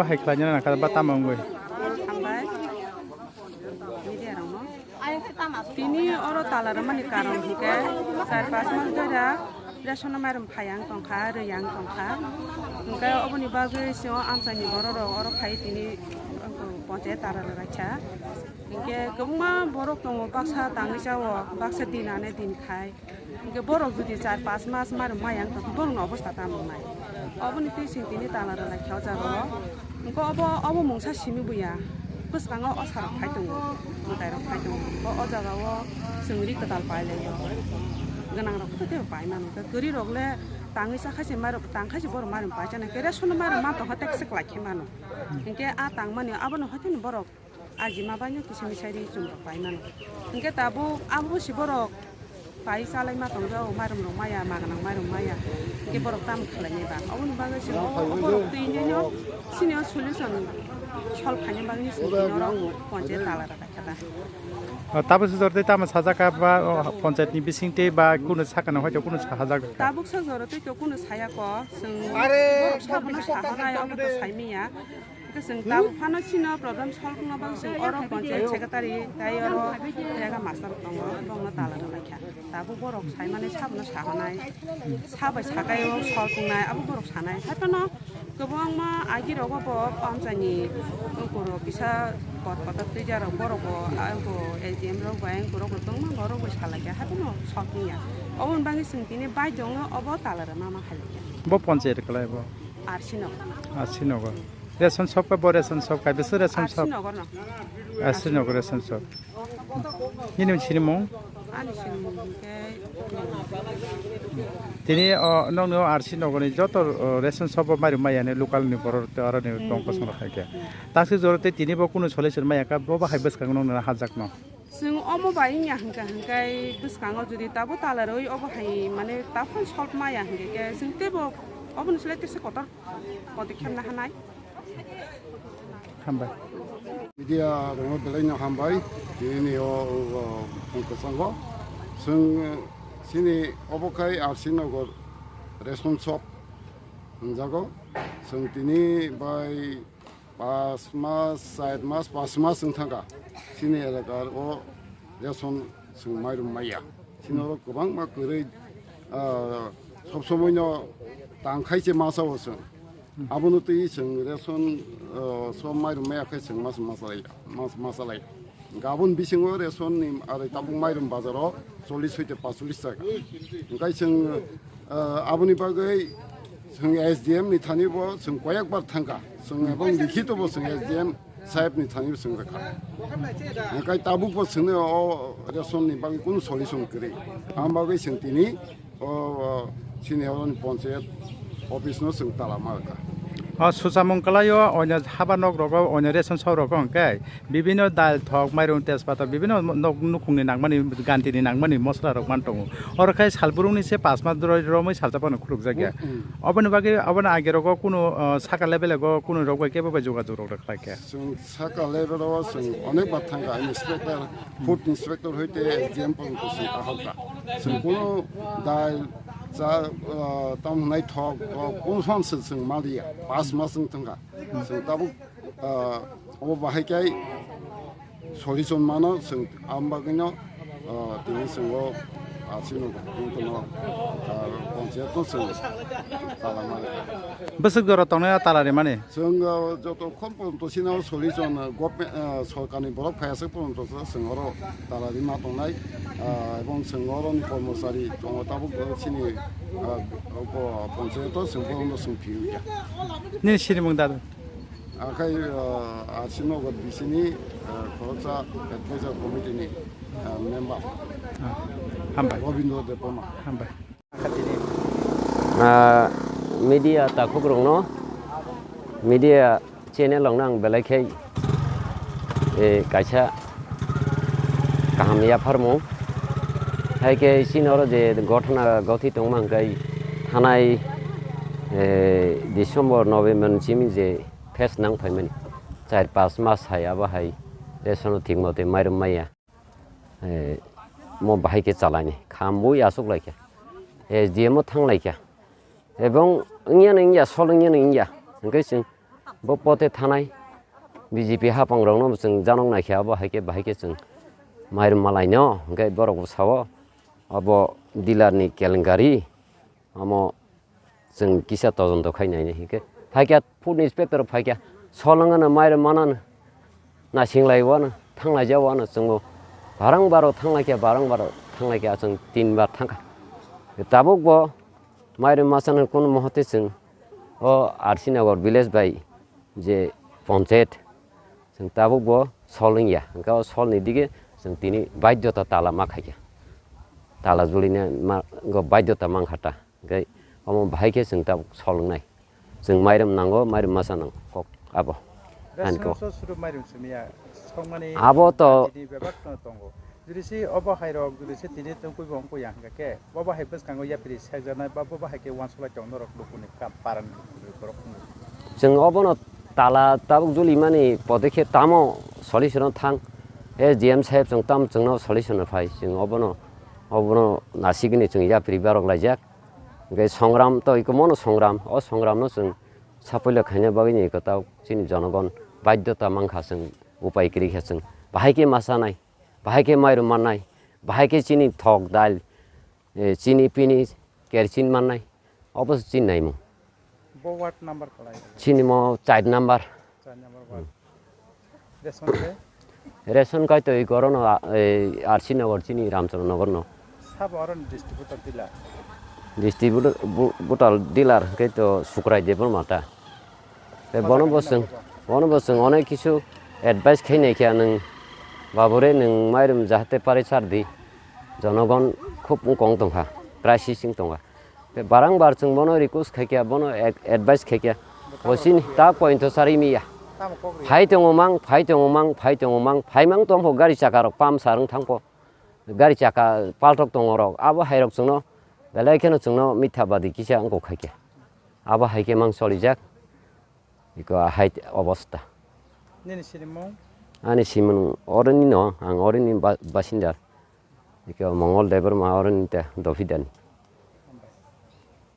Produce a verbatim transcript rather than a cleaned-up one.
Hai khlaina nangkha ba tamo wngwi? Hambai. Media rokno. Tini oro tala rwmani karon hwnkhe char panch mas dora ration mairum phai ang tongkha, rwi ang tongkha. Hwnkhe oboni bagwi sio amchaini borok rok oro phai tini ponchayat tala rwlaikha. Hwnkhe kwbangma borok tongo, baksa tangwi chao, baksa din ane din khai. Hwnkhe borok jodi char panch mas mairum maya wngkha, borokni obostha tamo wngnai? Oboni twi chwng tini tala rwlaikha o jaga o. Hwnkhe obo, obo mungsa simi buya. Bwskango osa rok phai tongo, mwtai rok phai tongo. Hwnkhe o jaga o chwng ri kwtal pai lai o. Gwnang rok khe teibo pai mano. Hwnkhe kwrwi rok le tangwi cha khai se mairum, tang khai se borok mairum pai chana. Hwnkhe ration mairum ma tongkha tei kisa kwlai khe mano. Hwnkhe a tangmani abono haikheno borok ajima bai no kisa misa ri chum rok pai mano. Hwnkhe tabuk abo se borok pai chalai ma tong jao, mairum rok maya, ma gwnang mairum maya. Hwnkhe borok tamo khlai nai ba? Oboni bagwi chwng o borok twi nai no sini o solution solve khaina bagwi chwng tini oro ponchayat tala rwkha khe ta. O, tabuk se jor tei tamo sajak kha ba, o, ponchayat ni bising tei ba kunu sakha no hoito kunu sajak kha? Tabuk sa jor tei to kunu saya kho, chwng borok sabono sahanai, obo to sai manya. Hwnkhe chwng tabuk phano chini problem solve wngna bagwi chwng oro ponchayat secretary tei oro jaga master tongo, bongno tala rwlaikha. Tabuk borok saimani sabono sahonai, sabai sakai o solve wngnai, abo borok sanai. Haiphano kwbangma agi rogo bo amchaini ungkuro kisa kot kotor twijarok borok bo, abo S D M rok bai ungkurok bo tongma borok bo salaikha, haiphano solve wngya. Oboni bagwi chwng tini baidhwngno obo tala rwma ma hailaikha. Bo ponchayat kwlai bo? R C nogo. R C nogo. Ration shop ka bo ration shop ka bisu ration shop. R C nogo no. R C nogo ration shop. Nini sinimung? Ani sinimung hwnkhe. Tini o nokni o R C nogo ni joto o ration shop o mairum maya ni local ni borok tei oro ni tong kosong rok hai khe. Taksi joro tei tini bo kunu solution maya kha bo bahai bwskango nokni hajak no. Chwng omo bai wngya hwnkha hwnkhe bwskango jodi tabuk tala rwi obo hai mane tabuk solve maya hwnkhe khe chwng teibo oboni slai tesa kotor podikkhep nahanai. Hambai. Media rokno belai no hambai. Tini o, o, o, kwchango. Chwng, eh, chini obo khai R C Nagar ration shop hwnjago. Chwng tini bai pas mas, char mas, pas mas wng thangkha. Chini elakar o ration chwng mairum maya. Chini oro kwbangma kwrwi, ah, sob somoi no tang khai se masa o chwng. Abono twi chwng ration, ah, sob mairum maya khai chwng mas masalai, mas masalai. Gabon bisingo ration ni arai tabuk mairum bazaro chollish hoite pachulish taka. Hwnkhe chwng, ah, aboni bagwi chwng S D M ni thani bo chwng koyekbar thangkha. Chwng ebong likhito bo chwng S D M saheb ni thani bo chwng rwkha. Hwnkhe tabuk bo chwngno o ration ni bagwi kunu solution kwrwi. Am bagwi chwng tini o, o, sini oroni ponchayat office no chwng tala ma rwkha. O suchamung kwlaio, oino haba nok rogo, oino ration shop rogo hwnkhe bibinno dal, thok, mairum, tejpata, bibinno nok nukhungni nangmani, gantini nangmani mosla rok man tongo. Oro khe salbrumni se pas mas doro romwi salsa phano khulukjakya. Mm, mm. Oboni bagwi, oboni age rogo kunu, o, saka level o kunu rok bai kebo bai jogajog rok rwkhlaikha. Chwng saka level o chwng onek bar thangkha, inspector, food inspector hoite S D M porjonto chwng ahokha. Chwng kunu dal, cha, ah, tamo hwnai thok, o, kunu sam se chwng maliya, pas mas wng thangkha. Chwng tabuk, ah, obo bahai khe solution mano, chwng am bagwino, ah, tini chwng o, ah, chini no, ah, ponchayat no chwng tala mano. Bwswk jora tongnai tala rimani? Chwng, ah, joto khon porjonto chini o solution, ah, government, ah, sorkarni borok phaiya se porjonto chwng oro tala rima tongnai, ah, ebong chwng oroni kormochari tongo tabuk, ah, chini, ah, ponchayato chwng bono chwng phiya. Nini sinimung dadu? Akhai, ah, R C Nagar bisini, ah, khoroksa advisor committee ni, ah, member. Ah, hambai. Robindra Debbarma. Hambai. Ah, media takhukrokno, media channel rokno ang belai khe, eh, kaisa kaham yapharmung. Hai khe chini oro je gothana gothi tongma hwnkhe thanai, eh, December, November ni simi je phase nang phaimani, char pas mas hai abo hai ration thik mote mairum maya. Eh, mo bahai khe chalaini, kham bui aswk laikha, S D M o thang laikha, ebong wngya no wngya, sol wngya no wngya, hwnkhe chwng Bo pote thanai B J P hapang rokno chwng janok naikha, abo hai khe bahai khe chwng mairum malaino, hwnkhe borok bo sao abo dealer ni kelengari, amo chwng kisa todonto khai nainai hinkhe phaikha food inspector phaikha, solwng ano mairum manano nasinglai wano thanglai ja wano chwngbo barang baro thanglaikha, barang baro thanglaikha, chwng tin bar thangkha. Tabuk bo mairum masano kono mohote chwng o R C Nagar village bai je ponchayat, chwng tabuk bo sol wngya, hwnkhe o solni dige chwng tini baidyota tala ma khaikha, tala julina ma, go baidyota mankha ta, hwnkhe omo bahai khe chwng tabuk sol wngnai, chwng mairum nango, mairum masa nango kok abo. Ani kok. Restaurant so suru mairum simiya, songmani Abo to tini bebak no tongo. Jodi se obo hai rok, jodi se tini tongkui bo wngkui ya hingka khe, bobo hai bwskango yapri sekjaknai ba bobo hai khe uansuk lai tong norok lukuni kam paran borok wngkui. Chwng obono tala tabuk julimani podokhe tamo solution o thang. E G M saheb chwng tam chwngno solution o phai. Chwng obono, obono nasigini chwng yapri barok laijak. Hingke songram to iko mono songram. O songramno chwng sapoila khaina bagwini iko tabuk chini jonogon baidhyota mankha chwng, upai kwrwi kha chwng. Bahai khe masanai. Bahai khe mairum mannai, bahai khe chini thok, dal, eh, chini, pini, kerosene mannai, obo se chini naimung. Bo ward number kwlai? Chini mo char number. Char number ward. Ration khe? Ration kai to i goro no, ah, eh, R C Nagar chini Ramchandra Nagar no. Sabo oro ni distributor dealer? Distributor bu-, butal dealer kai to Sukrai Debbarma ta. Tei bono bo chwng, bono bo chwng onek kisu advice khainai khe, nwng babure nwng mairum jahate pari sar di, jonogon khub wngkong tongkha, crisis wng tongkha. Tei barang bar chwng bono request khaikha, bono ad-, advice khaikha, bo chini ta point o sari miya. Phai tongo mang, phai tongo mang, phai tongo mang, phai mang tongpho gari chaka rok pump sar wng thangpho, gari chaka palthok tongo rok, abo hai rok chwngno belai kheno chwngno mitha badi kisa wngkok khaikha. Abo hai khe mang solijak, iko hai obosta. Nini sinimung? Ani simung orini no, ang orini ba-, basinda. Iko Mongol Debbarma orini ta Dophidani.